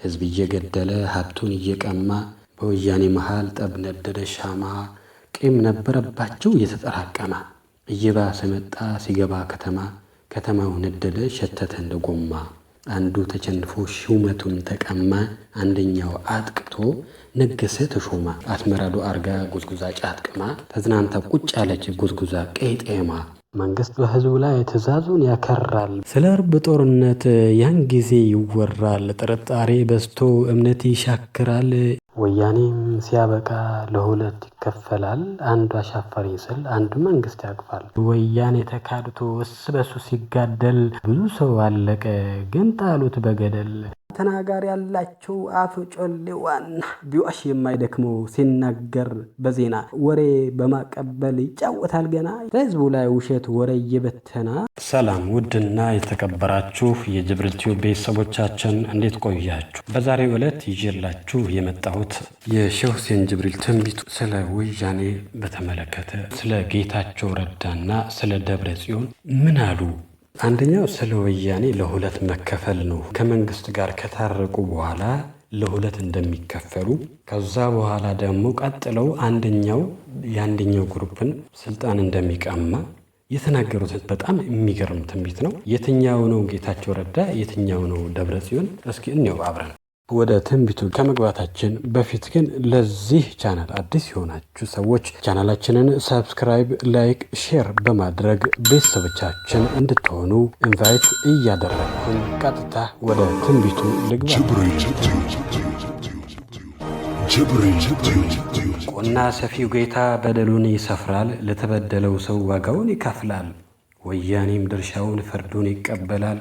ሕዝብ እየገደለ ሀብቱን እየቀማ በወያኔ መሃል ጠብ ነደደ ሻማ። ቂም ነበረባቸው እየተጠራቀመ እየባሰ መጣ ሲገባ ከተማ። ከተማው ነደደ ሸተተ እንደ ጎማ። አንዱ ተቸንፎ ሹመቱን ተቀማ፣ አንደኛው አጥቅቶ ነገሰ ተሾማ። አስመራዶ አርጋ ጉዝጉዛ ጫት ቅማ ተዝናንታ ቁጭ ያለች ጉዝጉዛ ቄጤማ። መንግስት በህዝቡ ላይ ትዕዛዙን ያከራል። ስለ እርብ ጦርነት ያን ጊዜ ይወራል። ጥርጣሬ በዝቶ እምነት ይሻክራል። ወያኔም ሲያበቃ ለሁለት ይከፈላል። አንዱ አሻፈረኝ ስል አንዱ መንግስት ያቅፋል። ወያኔ ተካድቶ እስ በሱ ሲጋደል ብዙ ሰው አለቀ፣ ግን ጣሉት በገደል። ተናጋሪ ያላቸው አፍ ጮሌ ዋና ቢዋሽ የማይደክመው ሲናገር በዜና ወሬ በማቀበል ይጫወታል ገና ህዝቡ ላይ ውሸት ወሬ እየበተና። ሰላም ውድና የተከበራችሁ የጅብሪል ቲዩብ ቤተሰቦቻችን፣ እንዴት ቆያችሁ? በዛሬው ዕለት ይዤላችሁ የመጣሁት የሼህ ሁሴን ጅብሪል ትንቢቱ ስለ ወያኔ በተመለከተ፣ ስለ ጌታቸው ረዳና ስለ ደብረ ጽዮን ምን አሉ? አንደኛው ስለ ወያኔ ለሁለት መከፈል ነው። ከመንግስት ጋር ከታረቁ በኋላ ለሁለት እንደሚከፈሉ፣ ከዛ በኋላ ደግሞ ቀጥለው አንደኛው የአንደኛው group ን ስልጣን እንደሚቀማ የተናገሩት በጣም የሚገርም ትንቢት ነው። የትኛው ነው ጌታቸው ረዳ? የትኛው ነው ደብረ ጽዮን? እስኪ እንየው አብረን። ወደ ትንቢቱ ከመግባታችን በፊት ግን ለዚህ ቻናል አዲስ የሆናችሁ ሰዎች ቻናላችንን subscribe፣ like፣ share በማድረግ ቤተሰቦቻችን እንድትሆኑ invite እያደረግኩኝ ቀጥታ ወደ ትንቢቱ ልግባ። ቆና ሰፊው ጌታ በደሉን ይሰፍራል፣ ለተበደለው ሰው ዋጋውን ይከፍላል። ወያኔም ድርሻውን ፍርዱን ይቀበላል።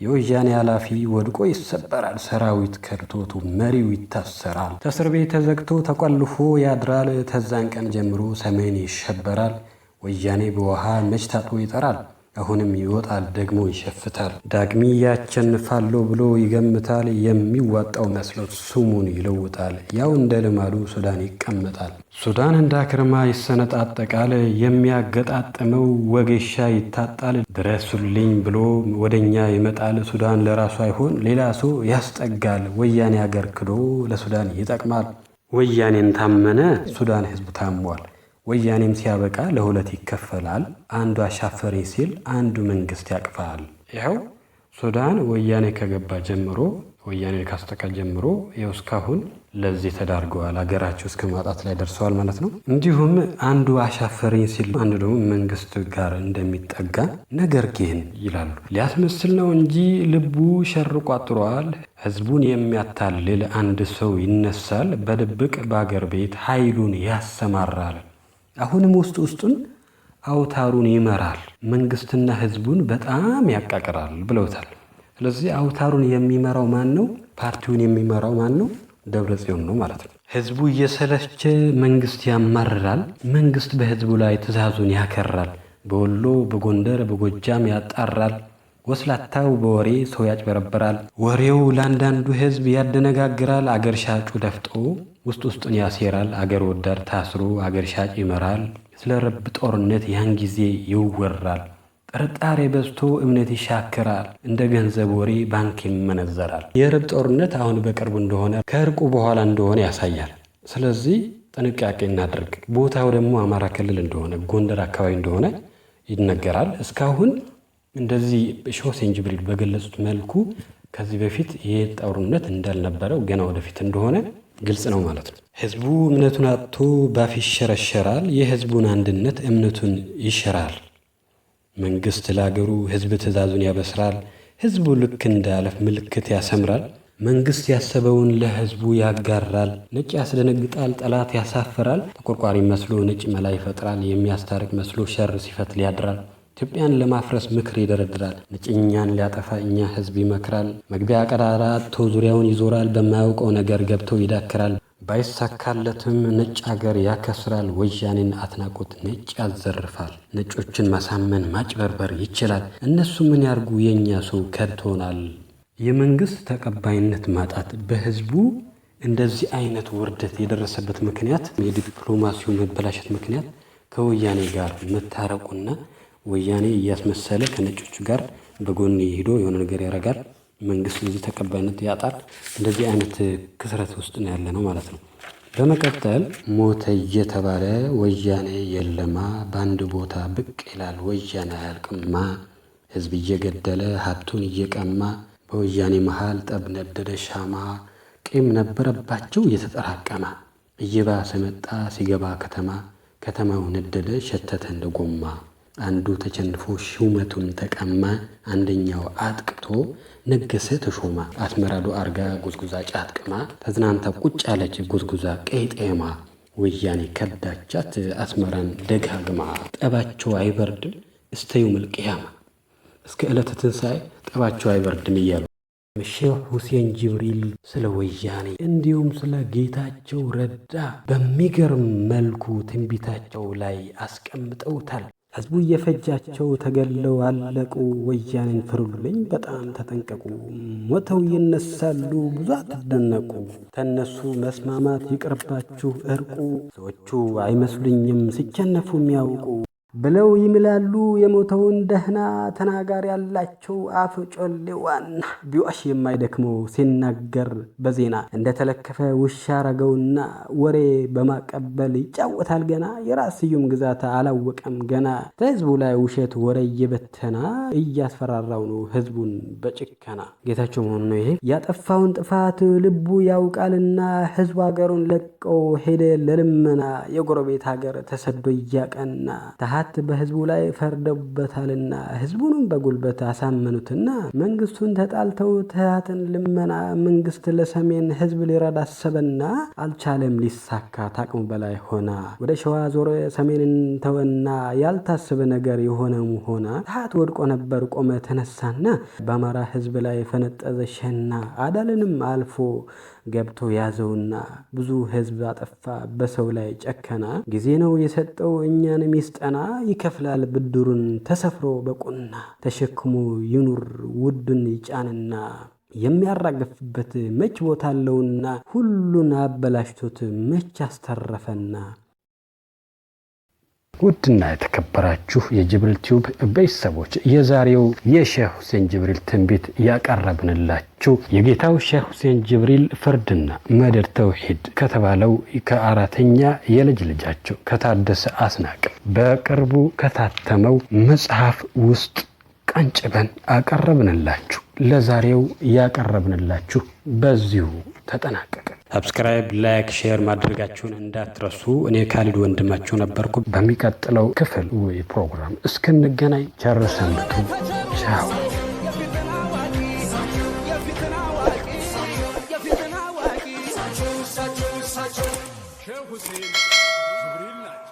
የወያኔ ኃላፊ ወድቆ ይሰበራል። ሰራዊት ከድቶቱ መሪው ይታሰራል። ተእስር ቤት ተዘግቶ ተቆልፎ ያድራል። ተዛን ቀን ጀምሮ ሰሜን ይሸበራል። ወያኔ በውሃ መች ታጥቦ ይጠራል። አሁንም ይወጣል ደግሞ ይሸፍታል። ዳግሚ ያቸንፋለሁ ብሎ ይገምታል። የሚዋጣው መስሎት ስሙን ይለውጣል። ያው እንደ ልማዱ ሱዳን ይቀመጣል። ሱዳን እንደ አክርማ ይሰነጣጠቃል። የሚያገጣጥመው ወጌሻ ይታጣል። ድረሱልኝ ብሎ ወደኛ ይመጣል። ሱዳን ለራሱ አይሆን ሌላ ሰው ያስጠጋል። ወያኔ አገር ክዶ ለሱዳን ይጠቅማል። ወያኔን ታመነ ሱዳን ህዝቡ ታሟል። ወያኔም ሲያበቃ ለሁለት ይከፈላል። አንዱ አሻፈረኝ ሲል አንዱ መንግስት ያቅፋል። ይኸው ሱዳን ወያኔ ከገባ ጀምሮ፣ ወያኔ ካስጠቃ ጀምሮ ይኸው እስካሁን ለዚህ ተዳርገዋል። ሀገራቸው እስከ ማጣት ላይ ደርሰዋል ማለት ነው። እንዲሁም አንዱ አሻፈረኝ ሲል አንዱ ደግሞ መንግስት ጋር እንደሚጠጋ፣ ነገር ግን ይላሉ ሊያስመስል ነው እንጂ ልቡ ሸር ቋጥሯል። ህዝቡን የሚያታልል አንድ ሰው ይነሳል። በድብቅ በአገር ቤት ኃይሉን ያሰማራል። አሁንም ውስጥ ውስጡን አውታሩን ይመራል፣ መንግስትና ህዝቡን በጣም ያቃቅራል ብለውታል። ስለዚህ አውታሩን የሚመራው ማን ነው? ፓርቲውን የሚመራው ማን ነው? ደብረ ጽዮን ነው ማለት ነው። ህዝቡ እየሰለቸ መንግስት ያማርራል። መንግስት በህዝቡ ላይ ትዕዛዙን ያከራል። በወሎ፣ በጎንደር፣ በጎጃም ያጣራል። ወስላታው በወሬ ሰው ያጭበረብራል። ወሬው ለአንዳንዱ ህዝብ ያደነጋግራል። አገር ሻጩ ደፍጦ ውስጥ ውስጡን ያሴራል። አገር ወዳድ ታስሮ አገር ሻጭ ይመራል። ስለ ረብ ጦርነት ያን ጊዜ ይወራል። ጥርጣሬ በዝቶ እምነት ይሻክራል። እንደ ገንዘብ ወሬ ባንክ ይመነዘራል። የርብ ጦርነት አሁን በቅርቡ እንደሆነ፣ ከእርቁ በኋላ እንደሆነ ያሳያል። ስለዚህ ጥንቃቄ እናድርግ። ቦታው ደግሞ አማራ ክልል እንደሆነ፣ ጎንደር አካባቢ እንደሆነ ይነገራል። እስካሁን እንደዚህ ሼህ ሁሴን ጅብሪል በገለጹት መልኩ ከዚህ በፊት ይህ ጦርነት እንዳልነበረው፣ ገና ወደፊት እንደሆነ ግልጽ ነው ማለት ነው። ህዝቡ እምነቱን አጥቶ ባፍ ይሸረሸራል። የህዝቡን አንድነት እምነቱን ይሽራል። መንግስት ለአገሩ ህዝብ ትእዛዙን ያበስራል። ህዝቡ ልክ እንዳለፍ ምልክት ያሰምራል። መንግስት ያሰበውን ለህዝቡ ያጋራል። ነጭ ያስደነግጣል፣ ጠላት ያሳፍራል። ተቆርቋሪ መስሎ ነጭ መላ ይፈጥራል። የሚያስታርቅ መስሎ ሸር ሲፈትል ያድራል። ኢትዮጵያን ለማፍረስ ምክር ይደረድራል። ነጭ እኛን ሊያጠፋ እኛ ህዝብ ይመክራል። መግቢያ ቀዳዳ አጥቶ ዙሪያውን ይዞራል። በማያውቀው ነገር ገብቶ ይዳክራል። ባይሳካለትም ነጭ አገር ያከስራል። ወያኔን አትናቁት፣ ነጭ ያዘርፋል። ነጮችን ማሳመን ማጭበርበር ይችላል። እነሱ ምን ያርጉ፣ የእኛ ሰው ከድቶናል። የመንግስት ተቀባይነት ማጣት፣ በህዝቡ እንደዚህ አይነት ውርደት የደረሰበት ምክንያት፣ የዲፕሎማሲው መበላሸት ምክንያት ከወያኔ ጋር መታረቁና ወያኔ እያስመሰለ ከነጮቹ ጋር በጎን ሄዶ የሆነ ነገር ያደርጋል። መንግስት እዚህ ተቀባይነት ያጣል። እንደዚህ አይነት ክስረት ውስጥ ነው ያለ ነው ማለት ነው። በመቀጠል ሞተ እየተባለ ወያኔ የለማ፣ በአንድ ቦታ ብቅ ይላል ወያኔ አያልቅማ። ህዝብ እየገደለ ሀብቱን እየቀማ፣ በወያኔ መሃል ጠብ ነደደ ሻማ። ቂም ነበረባቸው እየተጠራቀመ፣ እየባሰ መጣ ሲገባ ከተማ። ከተማው ነደደ ሸተተ እንደ ጎማ። አንዱ ተቸንፎ ሹመቱን ተቀማ፣ አንደኛው አጥቅቶ ነገሰ ተሾማ። አስመራዶ አርጋ ጉዝጉዛ ጫትቅማ፣ ተዝናንታ ቁጭ ያለች ጉዝጉዛ ቄጤማ። ወያኔ ከዳቻት አስመራን ደጋግማ። ጠባቸው አይበርድም እስተ የውመል ቂያማ፣ እስከ ዕለተ ትንሣኤ ጠባቸው አይበርድም እያሉ ሼህ ሁሴን ጅብሪል ስለ ወያኔ እንዲሁም ስለ ጌታቸው ረዳ በሚገርም መልኩ ትንቢታቸው ላይ አስቀምጠውታል። ህዝቡ እየፈጃቸው ተገለው አለቁ። ወያኔን ፍሩልኝ በጣም ተጠንቀቁ። ሞተው ይነሳሉ ብዙ አትደነቁ። ተነሱ መስማማት ይቅርባችሁ እርቁ። ሰዎቹ አይመስሉኝም ሲቸነፉ የሚያውቁ ብለው ይምላሉ የሞተውን ደህና። ተናጋሪ ያላቸው አፍ ጮሌ ዋና፣ ቢዋሽ የማይደክመው ሲናገር በዜና። እንደተለከፈ ውሻ ረገውና ወሬ በማቀበል ይጫወታል ገና። የራስ ስዩም ግዛት አላወቀም ገና። ከህዝቡ ላይ ውሸት ወሬ እየበተና እያስፈራራው ነው ህዝቡን በጭከና። ጌታቸው መሆኑ ነው ይሄ። ያጠፋውን ጥፋት ልቡ ያውቃልና ህዝቡ ሀገሩን ለቀው ሄደ ለልመና። የጎረቤት ሀገር ተሰዶ እያቀና ታሀት በህዝቡ ላይ ፈርደውበታልና ህዝቡንም በጉልበት አሳመኑትና መንግስቱን ተጣልተው ትሃትን ልመና። መንግስት ለሰሜን ህዝብ ሊረዳ አሰበና አልቻለም ሊሳካ ታቅሙ በላይ ሆና። ወደ ሸዋ ዞረ ሰሜንን ተወና ያልታሰበ ነገር የሆነ ሆና። ትሃት ወድቆ ነበር ቆመ ተነሳና በአማራ ህዝብ ላይ ፈነጠዘ ሸና። አዳልንም አልፎ ገብቶ ያዘውና ብዙ ህዝብ አጠፋ በሰው ላይ ጨከና። ጊዜ ነው የሰጠው እኛንም ይስጠና፣ ይከፍላል ብድሩን ተሰፍሮ በቁና። ተሸክሞ ይኑር ውዱን ይጫንና የሚያራግፍበት መች ቦታ አለውና ሁሉን አበላሽቶት መች አስተረፈና። ውድና የተከበራችሁ የጅብሪል ቲዩብ ቤተሰቦች፣ የዛሬው የሼህ ሁሴን ጅብሪል ትንቢት ያቀረብንላችሁ የጌታው ሼህ ሁሴን ጅብሪል ፍርድና መደድ ተውሂድ ከተባለው ከአራተኛ የልጅ ልጃቸው ከታደሰ አስናቀ በቅርቡ ከታተመው መጽሐፍ ውስጥ ቀንጭበን አቀረብንላችሁ። ለዛሬው ያቀረብንላችሁ በዚሁ ተጠናቀቀ። Subscribe፣ like፣ share ማድረጋችሁን እንዳትረሱ። እኔ ካሊድ ወንድማችሁ ነበርኩ። በሚቀጥለው ክፍል ወይ ፕሮግራም እስክንገናኝ ቸር ሰንብቱ። ቻው። ሼህ ሁሴን ጅብሪል ናቸው።